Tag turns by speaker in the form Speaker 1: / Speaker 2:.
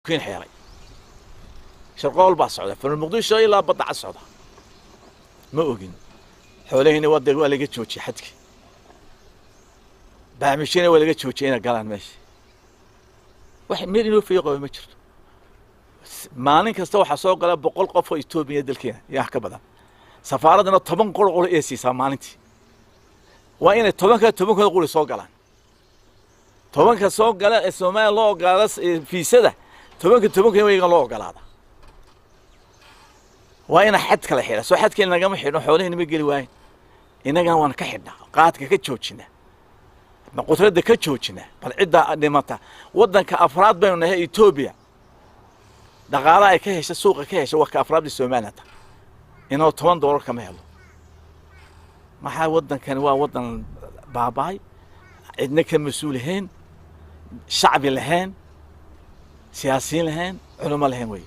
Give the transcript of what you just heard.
Speaker 1: Kiin xeelay sharqool baa socda from Muqdisho ilaa badda cad socda. Ma ogin xoolahiina waa dee waa laga joojiyey xadkii, baamishina waa laga joojiyey inay galaan meesha. Wax meel inoo fiiqo ma jirto. Maalin kasta waxaa soo gala 100 qof oo Etoobiya dalkeena iyo wax ka badan. Safaaraddana 10 qor qor ee siisaa maalintii. Waa inay tobanka tobankooda quri soo galaan. 10-ka soo gala ee Soomaaliya loo ogolaada fiisada, 10-ka tobanka wayaga loo ogolaada. Waa ina xad kala xidha. Soo xadkeena nagama xidhno, xoolihina ma geli waayin. Innagana waan ka xidhnaa, qaadka ka joojinaa, ma qudradda ka joojinaa. Bal ciddaa dhimata, waddanka afraad baynu nahay Etoobiya dhaqaalaha ay ka hesha, suuqa ka hesha. Waa ka afraadii Soomaaliya ta inoo $10 kama helo. Maxaa waddankani waa waddan baaba'ay, cidna ka mas-uul ahayn, shacbi lahayn, siyaasiyiin lahayn, culimo lahayn wey.